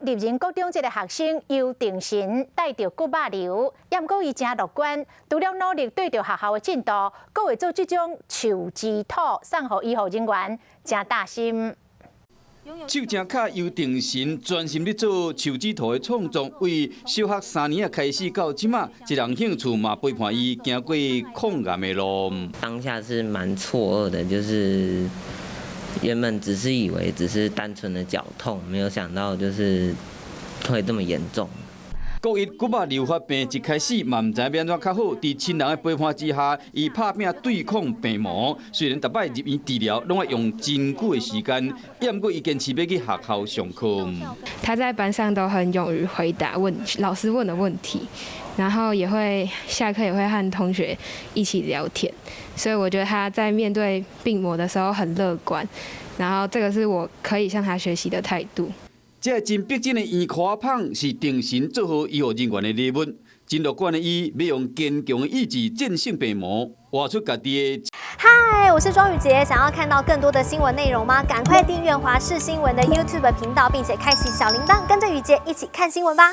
立仁國中這个學生游定神帶著骨肉瘤，毋過伊誠樂觀，除了努力對著學校的進度，閣會做這種樹枝圖送予醫護人員，誠貼心。手誠巧游定神專心咧做樹枝圖的創作，為小學三年仔開始到這馬，這項興趣嘛陪伴伊行過抗癌的路。當下是蠻錯愕的，就是原本只是以為只是單純的腳痛，沒有想到就是會這麼嚴重。國一骨肉瘤發病，一開始嘛毋知欲按怎較好，佇親人的陪伴之下，伊拍拚對抗病魔。雖然逐擺入院治療，攏愛用真久的時間，毋過伊堅持欲去學校上課。他在班上都很勇於回答問老師問的問題，然後也會下課也會和同學一起聊天，所以我覺得他在面對病魔的時候很樂觀，然後這個是我可以向他學習的態度。這个真逼真的圓箍仔麭是定神做予醫護人員的禮物。真樂觀的伊，欲用堅強的意志戰勝病魔，活出家己的。嗨，我是莊宇傑，想要看到更多的新聞內容嗎？趕快訂閱華視新聞的 YouTube 頻道，並且開啟小鈴鐺，跟着宇傑一起看新聞吧。